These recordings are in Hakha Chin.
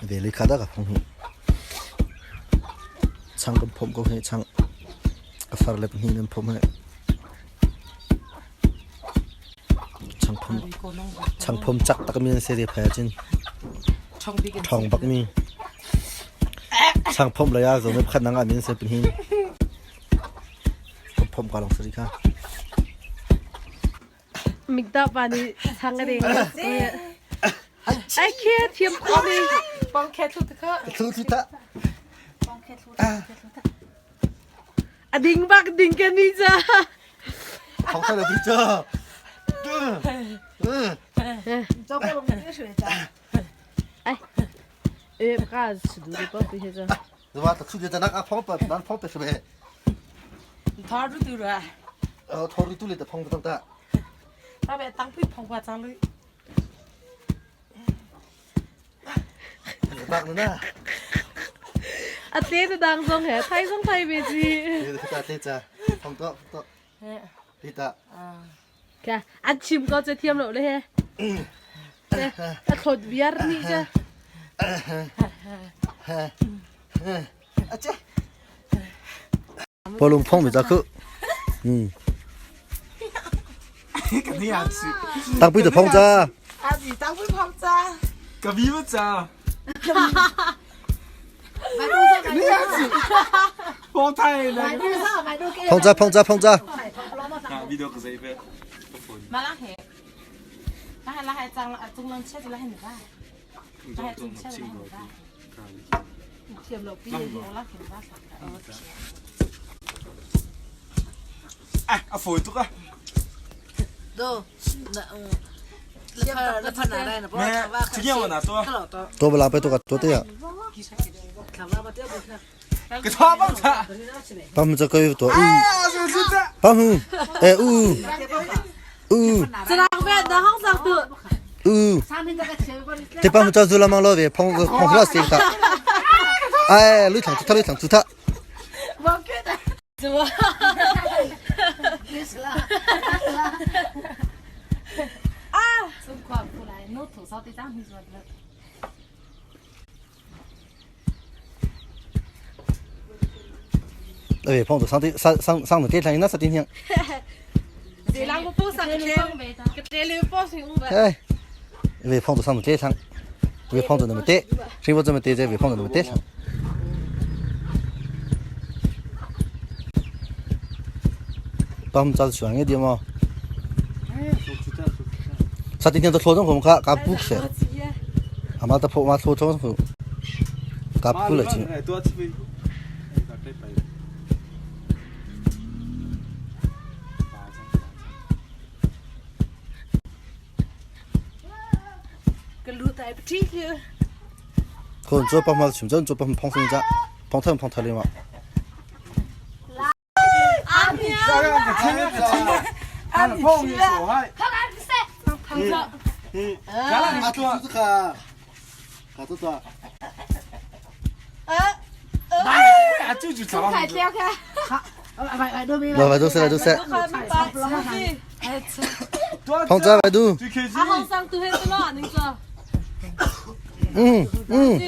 Ve kha dah ka phong hi. Chang kan phomh ko hi chang. Ka far le pahnih nan phomh hi. Chang phom chak tak mi an si re phai ahcun. Ṭhawng bak mi. Chang phomh lei ah zong pakhat nang ah min se pahnih. Phomh ka long sari kha. Migda pa nih chang a ding. Ai khe thiam ko ni. Pong khe thlu ta. Thlu thlu ta. Pong khe thlu ta. A ding bak ding ke ni cha. Thong thai la ti cha. Ai. E ka su du ko pi he cha. Zwa ta chu de ta nak a phong pa nan phong pe shbe. Thor ru tu ra. Thor ru tu le ta phong ta ta. Ta be tang pi phong pa chang lui. Bak na. A te te dang zong he thai zong thai ve chi. Ta te cha. Phong to to. Ti ta. Ka an chim ko che thiam lo le he. A thlot biar ni cha. A che. Polung phong mi ta khu. Tang pui ta phong cha. A gì tang pui phong cha. Ka vi ma cha. Phong thai na. Phong cha phong cha phong cha. Video ka zei ve. Ma la he. La he la he chang la chung lang che la he ba. La he chung che la he ba. Thiam lo pi. La he ba. Ah, a fawi tuk ah. Do na To bala pe to ka to te ya. Ka tha bang tha. Pam cha kai to u. Pam hu. E u. U. Sarang ve na hong sang tu. U. Te pam cha zu la mang lo ve phong phong la se ta. Ai lui thang chu tha lui thang chu tha. Ê, phong sang đi sang sang sang được cái này nó sao tin nhỉ? Ê, về phong sang được cái sang, về phong那么低，谁不这么低在về phong那么低上。帮我们找喜欢一点嘛。啥今天都初中我们卡卡补去，阿妈都破嘛初中后，卡补了去。可能做帮忙群众做帮忙碰一下，碰头碰头的嘛。来，来都是来都是。碰这来都。嗯嗯。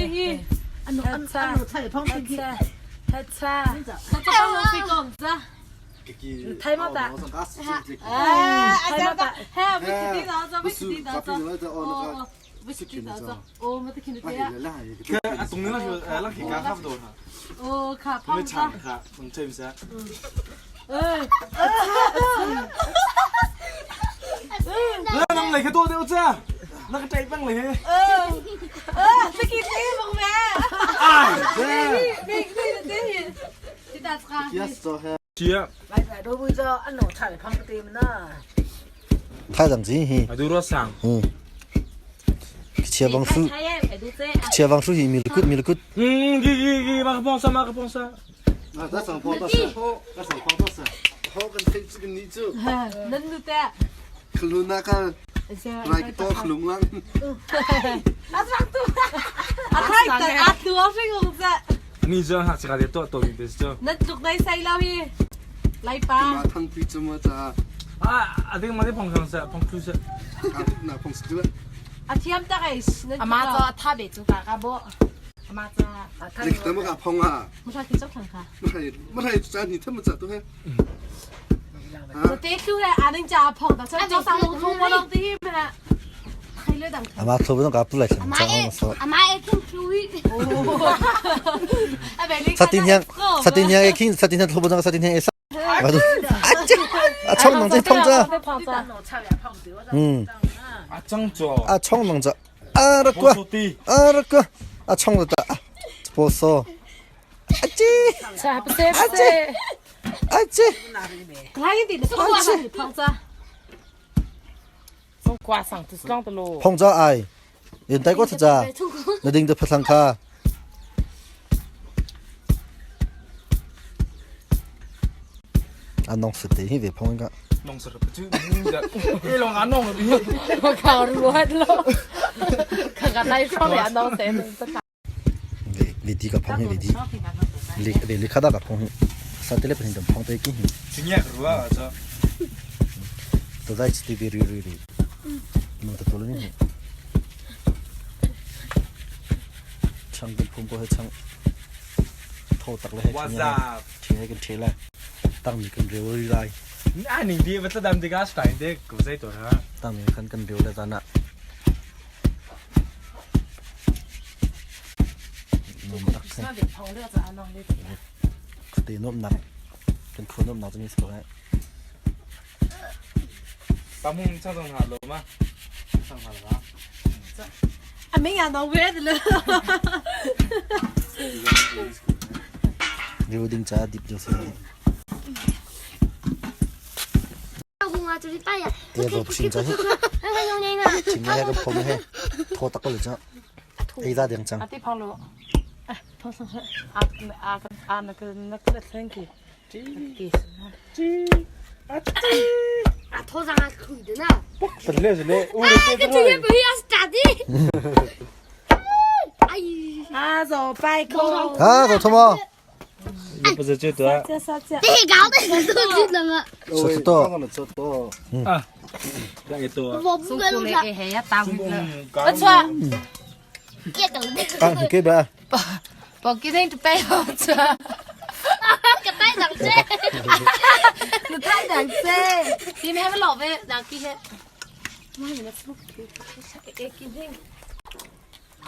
太正经嘿。嗯。切王叔，切王叔是米了骨米了骨。嗯，给给给，马克帮上，马克帮上。啊，那上方多少？那上方多少？好，跟听这个你做。能ดูแต่ 可露那个，来个多可露啦。 阿太阿ตัว是公子。你这样子个多多一点是那做那细佬去，来吧。汤皮怎么着？啊，阿这个没得碰上噻，碰出噻。那碰死了。阿天大概是。阿妈做他别做嘎嘎不。你怎么个碰啊？没啥去做看看。没还没还咱你这么着都还。这出来阿能家碰到，这叫啥龙通我拢对面。阿妈头不能搞不来，讲我说。阿妈爱听主语。萨丁天，萨丁天爱听，萨丁天头不能，萨丁天爱啥？我都，啊这，啊冲能这碰着。嗯。啊张着。啊冲能着，啊那个，啊那个，啊冲着的，不说。啊这，啊这，啊这。来一点的，阿这碰着。挂上就是啷的喽。碰着哎，人带过去着，那顶着不上卡。啊，弄死的，你别碰一个。弄死了不就？一弄啊弄了，我靠，我了，看看那一双脸弄谁能不打？你你个碰你你，你你你看到个碰，啥子来不行就碰对劲。今年是吧？这。都在一起对对对对。弄得多了呢。唱跟碰不会唱，头打了还听，听那个听来，当你跟流来。那你的不是咱们这个是的，狗仔多少？当你看跟流来咱那。ตีนุ่มนักเป็นคนนุ่มนักจะมีสุขให้咱们唱唱哈罗吗？唱哈罗吗？阿没呀，那我的了。เร็วดิ้งจ้าดิบเจ้าสิเออพิงจ้าถึงแม่ก็พงให้โทรตะกุเลยจ้าไอ้ตาเดียงจัง 阿弟胖了。哎，胖上去。阿阿阿那个那个天气。啊，头上还可以的呢。不是是嘞，啊，这个这个不要是咋的？哎呦！啊，走拜托。啊，走什么？不是最多。这啥这？这搞的都记得吗？说多。嗯。啊，那也多。我不管了。不错。啊，你给吧。我今天就背好车。个带上去。你太难吃，你们还没老呗？让今天。妈，你们吃不今天。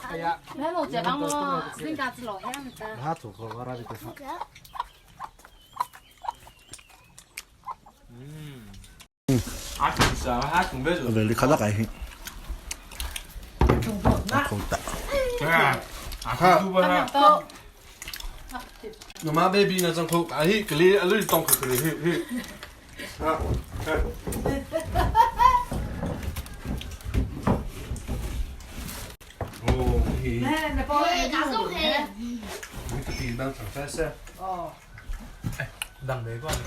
哎呀，那老姐帮我，人家子老汉子。他做好我那里就是。嗯。阿公是啊，阿公别做。你看到该去。阿公的。对啊，阿公做我妈 baby 那张口，哎，给你阿你当口给你，嘿嘿。啊，哎。哦，嘿。哎，那包。哪个黑？你个地当长三色。哦。哎，当没关。啊，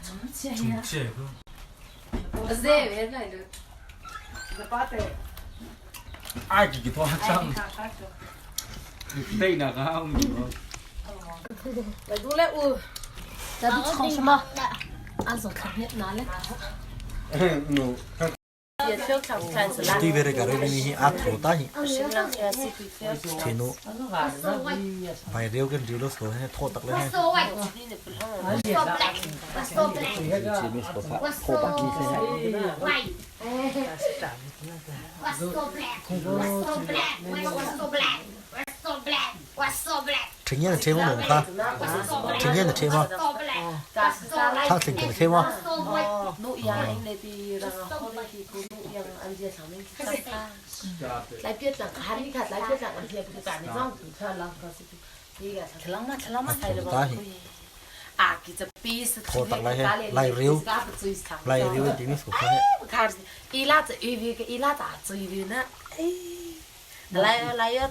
怎么切呀？切个。不是，别那个。那巴的。阿几多张？对那个阿姆。来多来我，咱都唱什么？俺说看你拿来。嗯，对边的个人你阿头大你，听诺，买六跟六的时候还拖大了还。陈燕的车吗？侬看，陈燕的车吗？他陈的车吗？拖大来嘿，来溜，来溜的你说看伊拉这一边个伊拉咋这一边呢？哎，来来哟。